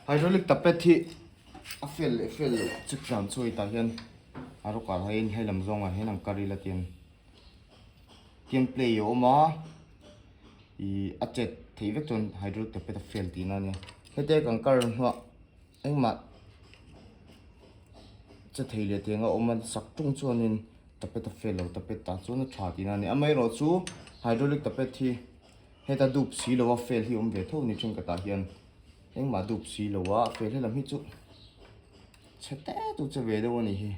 Hydraulic tapet hi a fel leh fel loh check dan chu hei tah hian a rawk ah hian hei lam zawngah hian an kar ila tiang tiang play a awm a ih a chet theih vek chuan hydraulic tapet a fel tihna a nia hetiang kan kar hnuah engmah che thei leh tiang a awm a sak tung chuanin tapet a fel lo tapet tah chuan a tha tihna a ni amaherawhchu hydraulic tapet hi heta dup si lo a fel hi a awm ve tho a ni thenkhatah hian. Engmah dup si lo a, fel helam hi chu chhe te chu che ve deuh a nih hi.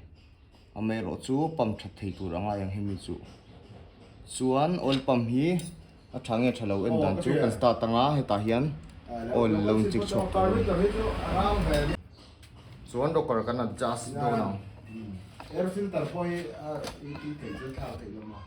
Amaherawh chu pump that thei tur a ngai ang hemi chu. Chuan oil pump hi a tha nge tha lo en dan chu kan start anga hetah hian oil lo in chik chhuak tawh a ni. Chuan rocker kan adjust dawn ang. Air filter pawh hi a i tih theih chuan thlak theih lo maw?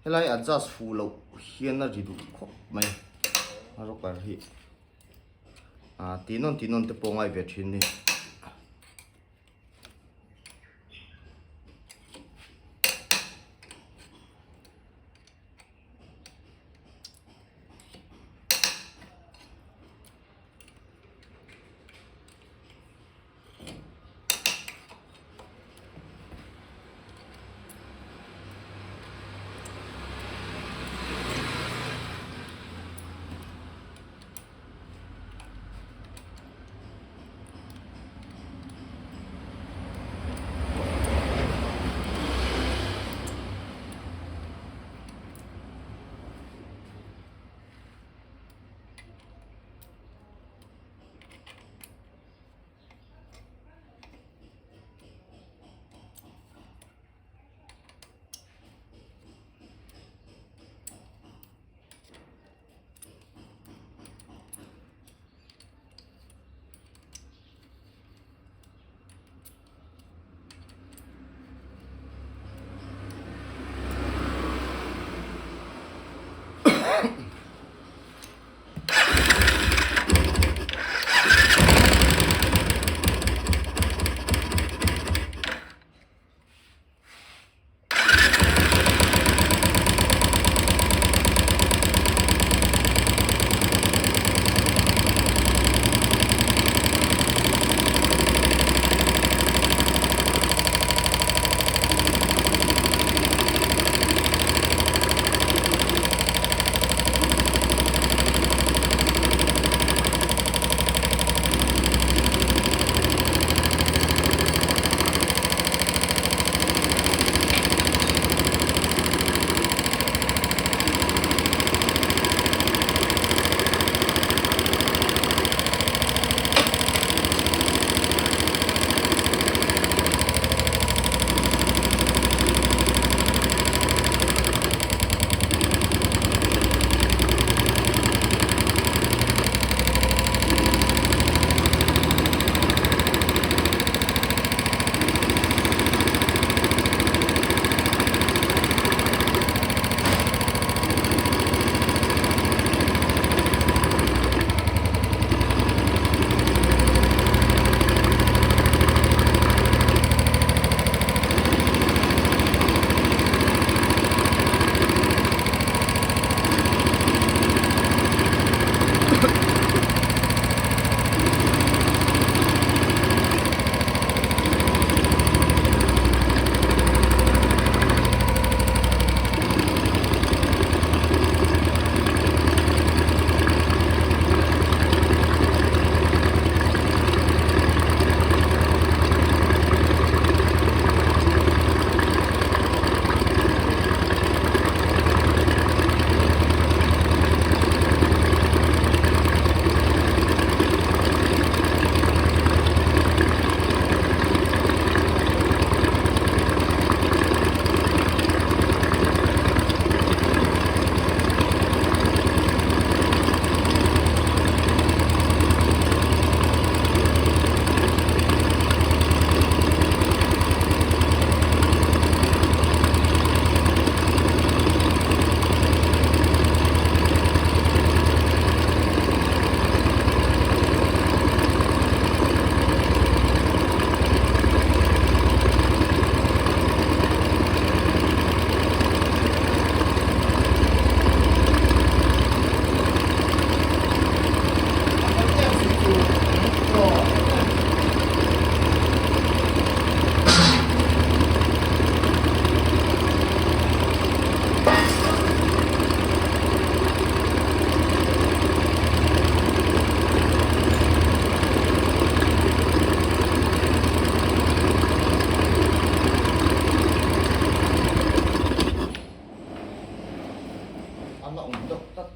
Helai adjust fuh loh hian a ri duh khawp mai a rocker hi ah tih nawn tih nawn te pawh ngai ve thin a ni. awm deuh tlat.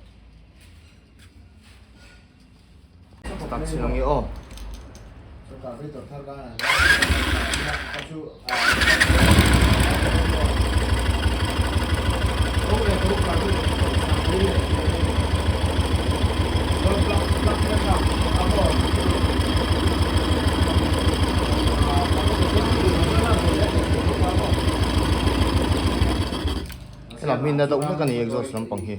Start chhin ang i aw. Helai hmin a deuh hlek a ni exhaust lampang hi.